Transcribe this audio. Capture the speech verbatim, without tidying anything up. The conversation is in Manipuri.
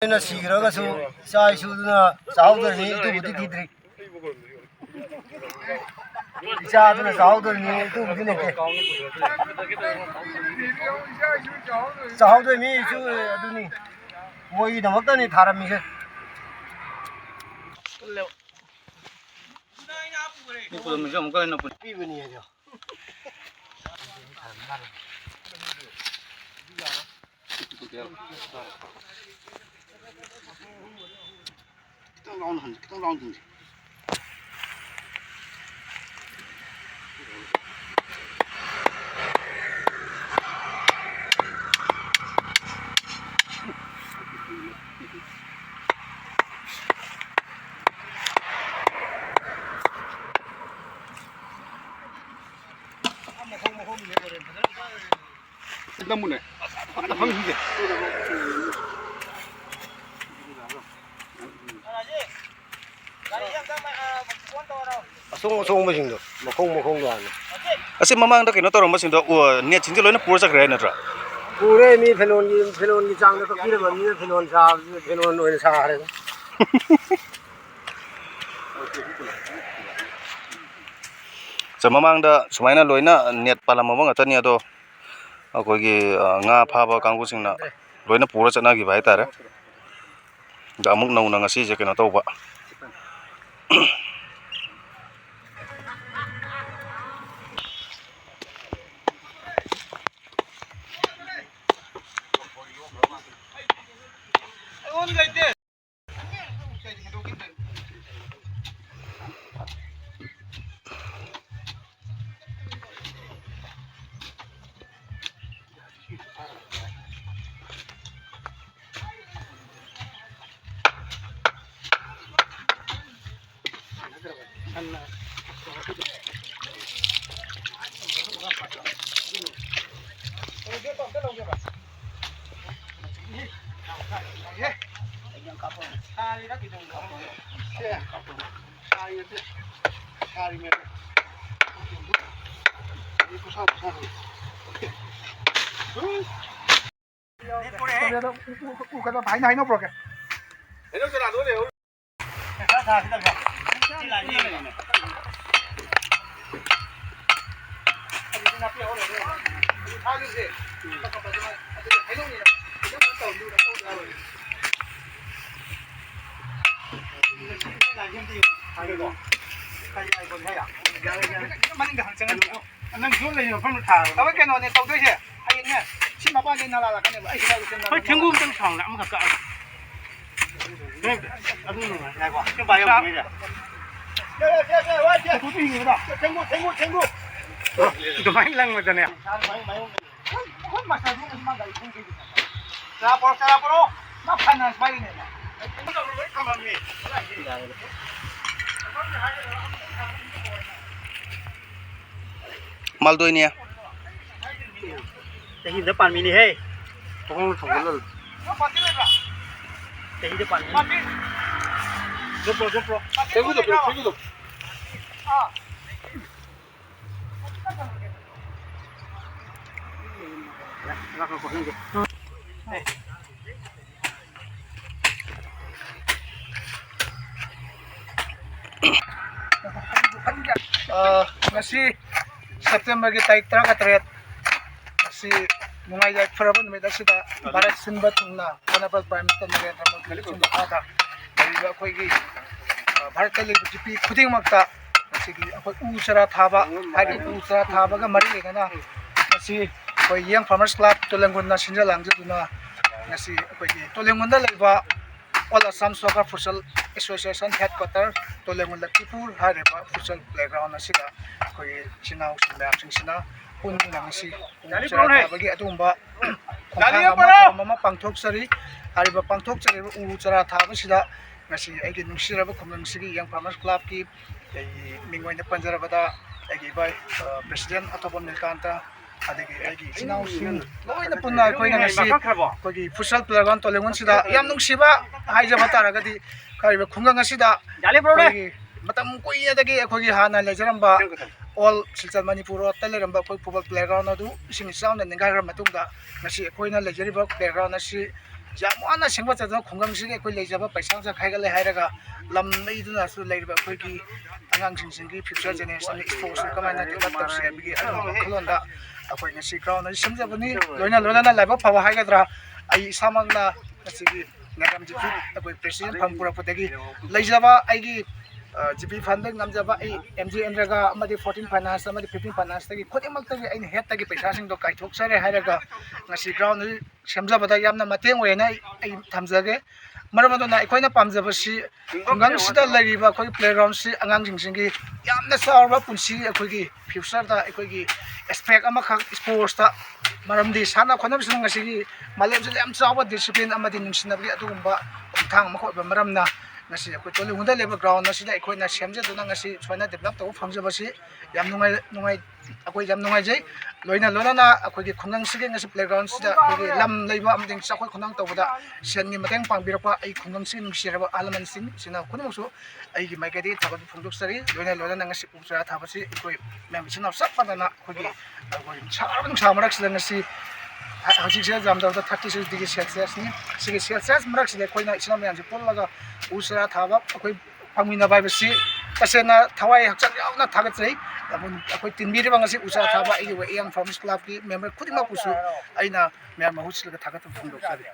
ꯑꯩꯅ ꯁꯤꯈ꯭ꯔꯒꯁꯨ ꯏꯆꯥ ꯏꯁꯨꯗꯨꯅ ꯆꯥꯍꯧꯗꯣꯏꯅꯤ, ꯏꯇꯨꯕꯨꯗꯤ ꯊꯤꯗ꯭ꯔꯤ꯫ ꯏꯆꯥꯗꯨꯅ ꯆꯥꯍꯧꯗꯣꯏꯅꯤ, ꯏꯇꯨꯕꯨꯗꯤ ꯂꯩꯇꯦ꯫ ꯆꯥꯍꯧꯗꯣꯏꯅꯤ, ꯏꯆꯨ ꯑꯗꯨꯅꯤ꯫ ꯃꯣꯏꯒꯤꯗꯃꯛꯇꯅꯤ ꯊꯥꯔꯝꯃꯤꯁꯦ꯫ ꯄꯤꯕꯅꯤ ꯍꯥꯏꯗꯣ꯫ ꯈꯤꯇꯪ ꯂꯥꯎꯅ ꯍꯟ-, ꯈꯤꯇꯪ ꯂꯥꯎꯅ ꯍꯟꯁꯤ꯫ ꯅꯝꯃꯨꯅꯦ꯫ ꯑꯝꯇ ꯐꯝꯈꯤꯒꯦ꯫ ꯑꯁꯣꯡ ꯑꯁꯣꯡꯕꯁꯤꯡꯗꯣ, ꯃꯈꯣꯡ ꯃꯈꯣꯡꯗꯣ ꯍꯥꯟꯅ꯫ ꯑꯁꯤ ꯃꯃꯥꯡꯗ ꯀꯩꯅꯣ ꯇꯧꯔꯝꯕꯁꯤꯡꯗꯣ, ꯑꯣ, ꯅꯦꯠꯁꯤꯡꯁꯦ ꯂꯣꯏꯅ ꯄꯨꯔ ꯆꯠꯈ꯭ꯔꯦ ꯍꯥꯏ ꯅꯠꯇ꯭ꯔꯣ? ꯄꯨꯔꯦ, ꯃꯤ ꯐꯤꯂꯣꯟꯒꯤ, ꯐꯤꯂꯣꯟꯒꯤ ꯆꯥꯡꯗ ꯀꯛꯄꯤꯔꯕꯅꯤꯅ ꯐꯤꯂꯣꯟ ꯁꯥꯕꯁꯤꯗ ꯐꯤꯂꯣꯟ ꯑꯣꯏꯅ ꯁꯥꯈ꯭ꯔꯦꯗ꯫ ꯁꯦ, ꯃꯃꯥꯡꯗ ꯁꯨꯃꯥꯏꯅ ꯂꯣꯏꯅ ꯅꯦꯠ ꯄꯥꯜꯂꯝꯃꯕ ꯉꯥꯛꯇꯅꯤ, ꯑꯗꯣ ꯑꯩꯈꯣꯏꯒꯤ, ꯑ, ꯉꯥ ꯐꯥꯕ ꯀꯥꯡꯕꯨꯁꯤꯡꯅ ꯂꯣꯏꯅ ꯄꯨꯔ ꯆꯠꯅꯈꯤꯕ ꯍꯥꯏꯇꯥꯔꯦ꯫ ꯑꯗ ꯑꯃꯨꯛ ꯅꯧꯅ ꯉꯁꯤꯁꯦ ꯀꯩꯅꯣ ꯇꯧꯕ꯫ ꯎ, ꯎ, ꯎ, ꯀꯩꯅꯣ, ꯍꯥꯏꯅ, ꯍꯥꯏꯅꯧ ꯄꯨꯔꯛꯀꯦ꯫ ꯍꯩꯅꯧ ꯆꯔꯥꯗꯣ ꯂꯩꯍꯧꯔꯤ꯫ ꯃꯅꯤꯡꯗ ꯍꯪꯆꯪꯍꯜꯂꯨ꯫ ꯅꯪ ꯌꯣꯠ ꯂꯩꯕ ꯃꯐꯝꯗ ꯊꯥꯔꯣ꯫ ꯑꯩꯈꯣꯏ ꯀꯩꯅꯣꯅꯦ ꯇꯧꯗꯣꯏꯁꯦ꯫ ꯍꯌꯦꯡꯅꯦ, ꯁꯤ ꯃꯄꯥꯟꯗꯩ ꯅꯂꯥ ꯂꯥꯛꯀꯅꯦꯕ꯫ ꯑꯩ ꯁꯤꯗ ꯑꯗꯨꯝ ꯍꯣꯏ, ꯊꯦꯡꯒꯨ ꯑꯝꯇꯪ ꯁꯥꯎꯅꯦ, ꯑꯃꯈꯛ ꯀꯛꯑꯒ꯫ ꯑꯗꯨ ꯅꯨꯡꯉꯥꯏ꯫ ꯉꯥꯏꯈꯣ, ꯁꯤ ꯄꯥꯏꯌꯣ, ꯉꯥꯏꯈꯣ꯫ ꯊꯦꯡꯒꯨ, ꯊꯦꯡꯒꯨ, ꯊꯦꯡꯒꯨ꯫ ꯑꯗꯨꯃꯥꯏꯅ ꯂꯪꯕꯗꯅꯦ꯫ ꯆꯔꯥ ꯄꯣꯔꯣ, ꯆꯔꯥ ꯄꯣꯔꯣ꯫ ꯃꯥ finance ꯄꯥꯏꯔꯤꯅꯦ꯫ ꯃꯥꯜꯗꯣꯏꯅꯦ꯫ ꯆꯍꯤ ꯑꯃꯗ ꯄꯥꯟꯕꯤꯅꯤꯍꯦ꯫ ꯊꯣꯡ ꯊꯣꯡꯖꯤꯜꯂ꯫ ꯆꯍꯤꯗ ꯄꯥꯟꯕꯤ꯫ ꯖꯣꯞ ꯇꯧ, ꯖꯣꯞ ꯇꯧ꯫ ꯊꯦꯡꯒꯨꯗꯣ ꯄꯤꯔꯛꯑꯣ, ꯊꯦꯡꯒꯨꯗꯣ꯫ ꯑ, ꯉꯁꯤ ꯁꯦꯞꯇꯦꯝꯕꯔꯒꯤ ꯇꯥꯔꯤꯛ ꯇꯔꯥꯒ ꯇꯔꯦꯠ, ꯉꯁꯤ ꯅꯨꯡꯉꯥꯏ ꯌꯥꯏꯐꯔꯕ ꯅꯨꯃꯤꯠ ꯑꯁꯤꯗ ꯚꯥꯔꯠ ꯁꯤꯟꯕ ꯊꯨꯡꯅ Honourable Prime Minister ꯅꯔꯦꯟꯗ꯭ꯔ ꯃꯣꯗꯤꯒꯤ ꯂꯨꯆꯤꯡꯕ ꯃꯈꯥꯗ ꯂꯩꯔꯤꯕ ꯑꯩꯈꯣꯏꯒꯤ, ꯑ, ꯚꯥꯔꯠꯇ ꯂꯩꯕ ꯖꯤꯄꯤ ꯈꯨꯗꯤꯡꯃꯛꯇ ꯉꯁꯤꯒꯤ ꯑꯩꯈꯣꯏ ꯎ ꯆꯥꯔꯥ ꯊꯥꯕ, ꯍꯥꯏꯔꯤꯕ ꯎ ꯆꯥꯔꯥ ꯊꯥꯕꯒ ꯃꯔꯤ ꯂꯩꯅꯅ ꯉꯁꯤ ꯑꯩꯈꯣꯏ Young Farmers Club ꯇꯣꯂꯦꯡꯒꯣꯟꯅ ꯁꯤꯟꯖ ꯂꯥꯡꯖꯗꯨꯅ ꯉꯁꯤ ꯑꯩꯈꯣꯏꯒꯤ ꯇꯣꯂꯦꯡꯒꯣꯟꯗ ꯂꯩꯕ All Assam Soccer Futsal Association headquarter ꯇꯣꯂꯦꯡꯒꯣꯟ ꯂꯛꯈꯤꯄꯨꯔ ꯍꯥꯏꯔꯤꯕ futsal playground ꯑꯁꯤꯗ ꯑꯩꯈꯣꯏꯒꯤ ꯏꯆꯤꯟ ꯏꯅꯥꯎꯁꯤꯡ ꯃꯌꯥꯝꯁꯤꯡꯁꯤꯅ ꯄꯨꯟꯗꯨꯅ ꯉꯁꯤ ꯎ ꯆꯥꯔꯥ ꯊꯥꯕꯒꯤ ꯑꯗꯨꯒꯨꯝꯕ ꯈꯣꯡꯊꯥꯡ ꯑꯃ, ꯊꯧꯔꯝ ꯑꯃ ꯄꯥꯡꯊꯣꯛꯆꯔꯤ꯫ ꯍꯥꯏꯔꯤꯕ ꯄꯥꯡꯊꯣꯛꯆꯔꯤꯕ ꯎ ꯆꯥꯔꯥ ꯊꯥꯕꯁꯤꯗ ꯉꯁꯤ ꯑꯩꯒꯤ ꯅꯨꯡꯁꯤꯔꯕ ꯈꯨꯡꯒꯪꯁꯤꯒꯤ Young Farmers Clubꯀꯤ ꯑꯩꯒꯤ ꯃꯤꯡ ꯑꯣꯏꯅ ꯄꯟꯖꯔꯕꯗ ꯑꯩꯒꯤ ꯚꯥꯏ, ꯑ, president ꯑꯊꯧꯕ ꯅꯤꯜꯀꯥꯟꯇ, ꯑꯗꯒꯤ ꯑꯩꯒꯤ ꯏꯆꯤꯟ ꯏꯅꯥꯎꯁꯤꯡ ꯂꯣꯏꯅ ꯄꯨꯟꯅ ꯑꯩꯈꯣꯏꯅ ꯉꯁꯤ ꯑꯩꯈꯣꯏꯒꯤ futsal playground ꯇꯣꯂꯦꯡꯒꯣꯟꯁꯤꯗ ꯌꯥꯝ ꯅꯨꯡꯁꯤꯕ ꯍꯥꯏꯖꯕ ꯇꯥꯔꯒꯗꯤ ꯍꯥꯏꯔꯤꯕ ꯈꯨꯡꯒꯪ ꯑꯁꯤꯗ ꯑꯩꯈꯣꯏꯒꯤ ꯃꯇꯝ ꯀꯨꯏꯅꯗꯒꯤ ꯑꯩꯈꯣꯏꯒꯤ ꯍꯥꯟꯅ ꯂꯩꯖꯔꯝꯕ ꯑꯣꯜ ꯁꯤꯜꯆꯔ ꯃꯅꯤꯄꯨꯔ ꯔꯣꯗꯇ ꯂꯩꯔꯝꯕ ꯑꯩꯈꯣꯏ ꯐꯨꯠꯕꯣꯜ ꯄ꯭ꯂꯦꯒ꯭ꯔꯥꯎꯟ ꯑꯗꯨ ꯏꯁꯤꯡ ꯏꯆꯥꯎꯅ ꯅꯤꯡꯒꯥꯏꯈ꯭ꯔ ꯃꯇꯨꯡꯗ, ꯉꯁꯤ ꯑꯩꯈꯣꯏꯅ ꯂꯩꯖꯔꯤꯕ ꯄ꯭ꯂꯦꯒ꯭ꯔꯥꯎꯟ ꯑꯁꯤ ꯌꯥꯝ ꯋꯥꯅ ꯁꯦꯝꯒꯠꯆꯗꯨꯅ, ꯈꯨꯡꯒꯪꯁꯤꯒꯤ ꯑꯩꯈꯣꯏ ꯂꯩꯖꯕ ꯄꯩꯁꯥ ꯅꯨꯡꯁꯥ ꯈꯥꯏꯒꯠꯂꯦ ꯍꯥꯏꯔꯒ, ꯂꯝ ꯂꯩꯗꯨꯅꯁꯨ ꯂꯩꯔꯤꯕ ꯑꯩꯈꯣꯏꯒꯤ ꯑꯉꯥꯡꯁꯤꯡꯁꯤꯒꯤ ꯐ꯭ꯌꯨꯆꯔ ꯖꯦꯅꯦꯔꯦꯁꯟꯒꯤ ꯏꯁꯄꯣꯔꯠꯁ ꯀꯃꯥꯏꯅ ꯗꯤꯕꯂꯞ ꯇꯧꯁꯤ ꯍꯥꯏꯕꯒꯤ ꯑꯗꯨꯒꯨꯝꯕ ꯋꯥꯈꯜꯂꯣꯟꯗ ꯑꯩꯈꯣꯏ ꯉꯁꯤ ꯒ꯭ꯔꯥꯎꯟ ꯑꯁꯤ ꯁꯦꯝꯖꯕꯅꯤ꯫ ꯂꯣꯏꯅ ꯂꯣꯏꯅꯅ ꯂꯥꯏꯕꯛ ꯐꯕ ꯍꯥꯏꯒꯗ꯭ꯔꯥ, ꯑꯩ ꯏꯁꯥꯃꯛꯅ ꯉꯁꯤꯒꯤ ꯅꯥꯒꯥꯝ ꯖꯤꯄꯤ ꯑꯩꯈꯣꯏ ꯄ꯭ꯔꯦꯁꯤꯗꯦꯟ ꯐꯝ ꯄꯨꯔꯛꯄꯗꯒꯤ ꯂꯩꯖꯕ ꯑꯩꯒꯤ, ꯑ, ꯖꯤꯄꯤ ꯐꯟꯗ ꯉꯝꯖꯕ ꯑꯩ ꯑꯦꯝ ꯖꯤ ꯑꯦꯟꯗ꯭ꯔꯒ ꯑꯃꯗꯤ ꯐꯣꯔꯇꯤꯟ ꯐꯥꯏꯅꯥꯟꯁ ꯑꯃꯗꯤ ꯐꯤꯐꯇꯤꯟ ꯐꯥꯏꯅꯥꯟꯁꯇꯒꯤ ꯈꯨꯗꯤꯡꯃꯛꯇꯒꯤ ꯑꯩꯅ ꯍꯦꯠꯇꯒꯤ ꯄꯩꯁꯥꯁꯤꯡꯗꯣ ꯀꯥꯏꯊꯣꯛꯆꯔꯦ ꯍꯥꯏꯔꯒ ꯉꯁꯤ ꯒ꯭ꯔꯥꯎꯟ ꯑꯁꯤ ꯁꯦꯝꯖꯕꯗ ꯌꯥꯝꯅ ꯃꯇꯦꯡ ꯑꯣꯏꯌꯦꯅ ꯑꯩ, ꯑꯩ ꯊꯝꯖꯒꯦ꯫ ꯃꯔꯝ ꯑꯗꯨꯅ ꯑꯩꯈꯣꯏꯅ ꯄꯥꯝꯖꯕꯁꯤ ꯈꯨꯡꯒꯪꯁꯤꯗ ꯂꯩꯔꯤꯕ ꯑꯩꯈꯣꯏꯒꯤ ꯄ꯭ꯂꯦꯒ꯭ꯔꯥꯎꯟꯁꯤ ꯑꯉꯥꯡꯁꯤꯡꯁꯤꯡꯒꯤ ꯌꯥꯝꯅ ꯆꯥꯎꯔꯕ ꯄꯨꯟꯁꯤ, ꯑꯩꯈꯣꯏꯒꯤ ꯐ꯭ꯌꯨꯆꯔꯗ ꯑꯩꯈꯣꯏꯒꯤ ꯑꯦꯁꯄꯦꯛ ꯑꯃꯈꯛ ꯏꯁꯄꯣꯔꯠꯁꯇ, ꯃꯔꯝꯗꯤ ꯁꯥꯟꯅ ꯈꯣꯠꯅꯕꯁꯤꯅ ꯉꯁꯤꯒꯤ ꯃꯥꯂꯦꯝꯁꯤꯗ ꯌꯥꯝ ꯆꯥꯎꯕ ꯗꯤꯁꯤꯄ꯭ꯂꯤꯟ ꯑꯃꯗꯤ ꯅꯨꯡꯁꯤꯅꯕꯒꯤ ꯑꯗꯨꯒꯨꯝꯕ ꯈꯣꯡꯊꯥꯡ ꯑꯃꯈꯛ ꯑꯣꯏꯕ ꯃꯔꯝꯅ, ꯉꯁꯤ ꯑꯩꯈꯣꯏ ꯇꯣꯂꯤꯍꯨꯟꯗ ꯂꯩꯕ ꯒ꯭ꯔꯥꯎꯟ ꯑꯁꯤꯗ ꯑꯩꯈꯣꯏꯅ ꯁꯦꯝꯖꯗꯨꯅ ꯉꯁꯤ ꯁꯨꯃꯥꯏꯅ ꯗꯤꯕꯂꯞ ꯇꯧꯕ ꯐꯪꯖꯕꯁꯤ ꯌꯥꯝ ꯅꯨꯡꯉꯥꯏ, ꯅꯨꯡꯉꯥꯏ, ꯑꯩꯈꯣꯏ ꯌꯥꯝ ꯅꯨꯡꯉꯥꯏꯖꯩ꯫ ꯂꯣꯏꯅ ꯂꯣꯏꯅꯅ ꯑꯩꯈꯣꯏꯒꯤ ꯈꯨꯡꯒꯪꯁꯤꯒꯤ ꯉꯁꯤ ꯄ꯭ꯂꯦꯒ꯭ꯔꯥꯎꯟꯁꯤꯗ ꯑꯩꯈꯣꯏꯒꯤ ꯂꯝ ꯂꯩꯕ ꯑꯃꯗꯤ ꯆꯥꯎꯈꯠ ꯈꯣꯡꯊꯥꯡ ꯇꯧꯕꯗ ꯁꯦꯟꯒꯤ ꯃꯇꯦꯡ ꯄꯥꯡꯕꯤꯔꯛꯄ ꯑꯩ ꯈꯨꯡꯒꯪꯁꯤꯒꯤ ꯅꯨꯡꯁꯤꯔꯕ ꯑꯍꯜ ꯂꯃꯟꯁꯤꯡ, ꯏꯆꯤꯟ ꯏꯅꯥꯎ ꯈꯨꯗꯤꯡꯃꯛꯁꯨ ꯑꯩꯒꯤ ꯃꯥꯏꯀꯩꯗꯒꯤ ꯊꯥꯒꯠꯄ ꯐꯣꯡꯗꯣꯛꯆꯔꯤ꯫ ꯂꯣꯏꯅ ꯂꯣꯏꯅꯅ ꯉꯁꯤ ꯎ ꯆꯥꯔꯥ ꯊꯥꯕꯁꯤ ꯑꯩꯈꯣꯏ ꯃꯌꯥꯝ ꯏꯆꯤꯟ ꯏꯅꯥꯎ ꯆꯞ ꯃꯥꯟꯅꯅ ꯑꯩꯈꯣꯏꯒꯤ, ꯑꯩꯈꯣꯏ ꯁꯥꯔꯕ ꯅꯨꯡꯁꯥ ꯃꯔꯛꯁꯤꯗ ꯉꯁꯤ ꯍꯧꯖꯤꯛꯁꯦ ꯌꯥꯝꯗ꯭ꯔꯕꯗ ꯊꯥꯔꯇꯤ ꯁꯤꯛꯁ ꯗꯤꯒ꯭ꯔꯤ ꯁꯦꯜꯁꯤꯌꯁꯅꯤ꯫ ꯁꯤꯒꯤ ꯁꯦꯜꯁꯤꯌꯁ ꯃꯔꯛꯁꯤꯗ ꯑꯩꯈꯣꯏꯅ ꯏꯆꯤꯟ ꯏꯅꯥꯎ ꯃꯌꯥꯝꯁꯦ ꯄꯨꯜꯂꯒ ꯎ ꯆꯥꯔꯥ ꯊꯥꯕ ꯑꯩꯈꯣꯏ ꯐꯪꯃꯤꯟꯅꯕ ꯍꯥꯏꯕꯁꯤ ꯇꯁꯦꯡꯅ ꯊꯋꯥꯏ ꯍꯛꯆꯥꯡ ꯌꯥꯎꯅ ꯊꯥꯒꯠꯆꯩ꯫ ꯑꯩꯈꯣꯏ ꯇꯤꯟꯕꯤꯔꯤꯕ ꯉꯁꯤ ꯎ ꯆꯥꯔꯥ ꯊꯥꯕ ꯑꯩꯒꯤ ꯋꯦ ꯏꯌꯥꯝ ꯐꯥꯔꯃꯔꯁ ꯀ꯭ꯂꯕꯀꯤ ꯃꯦꯝꯕꯔ ꯈꯨꯗꯤꯡꯃꯛꯄꯨꯁꯨ ꯑꯩꯅ ꯃꯌꯥꯝ ꯃꯍꯨꯠ ꯁꯤꯜꯂꯒ ꯊꯥꯒꯠꯄ ꯐꯣꯡꯗꯣꯛꯆꯔꯤ꯫